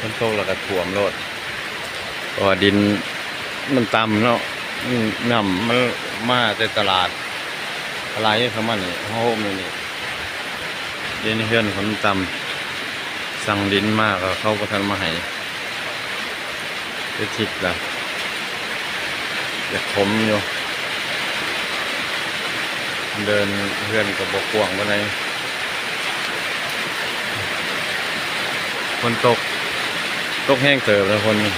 ຝົນຕົກແລ້ວກໍຖ້ວມໂລດ ເພາະວ່າດິນມັນຕ່ຳເນາະ ນ້ຳມັນມາແຕ່ຕະຫຼາດ ໄຫຼເຂົ້າມານີ້ ເຮົາໂຮມຢູ່ນີ້ ເດ ໃນເຮືອນເຂົາມັນຕ່ຳ ສັ່ງດິນມາກໍເຂົາບໍ່ທັນມາໃຫ້ ເປັນທິດລະ ຢາກຂົມຢູ່ ເດີນເຮືອນກໍບໍ່ກວ້າງປານໃດ ຝົນຕົກ ຕົກແຮງເຕີບແລ້ວຝົນນີ້.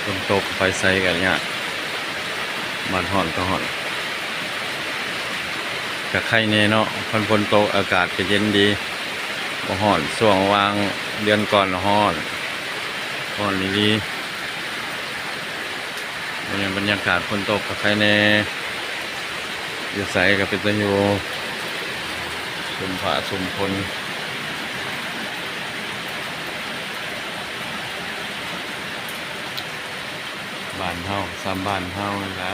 ຝົນຕົກໄປໃສກໍຍາກ ບ້ານຮ້ອນກໍຮ້ອນ ກໍໄຄແດ່ເນາະ ຄັນຝົນຕົກອາກາດກໍເຢັນດີ ບໍ່ຮ້ອນ ຊ່ວງຫວ່າງເດືອນກ່ອນຮ້ອນ ຮ້ອນອີ່ຫຼີ. ບັນຍາ ບັນຍາກາດຝົນຕົກກໍໄຄແດ່ ຢູ່ໃສກໍເປັນຕາຢູ່ ຊຸ່ມຜ້າຊຸ່ມຝົນ ບ້ານເຮົາ ສ່ຳບ້ານເຮົາຫັ້ນລະ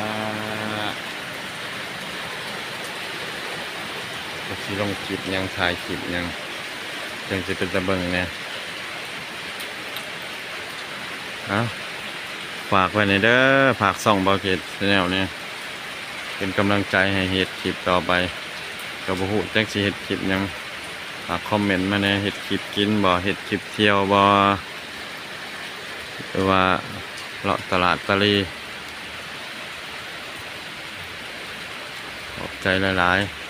ຈັກຊິລົງຄລິບຫຍັງ ຖ່າຍຄລິບຫຍັງ ຈັ່ງຊິເປັນຕາເບິ່ງແດ່. ເອົາ ຝາກໄວ້ແດ່ເດີ ຝາກຊ່ອງ Bowkit Channel ແດ່ ເປັນກຳລັງໃຈໃຫ້ເຮັດຄລິບຕໍ່ໄປ ກໍບໍ່ຮູ້ຈັກຊິເຮັດຄລິບຫຍັງ ຝາກຄອມເມັນມາແດ່ ເຮັດຄລິບກິນບໍ ເຮັດຄລິບທ່ຽວບໍ ຫຼືວ່າເລາະຕະຫຼາດຕະເລ. ຂອບໃຈຫຼາຍໆ.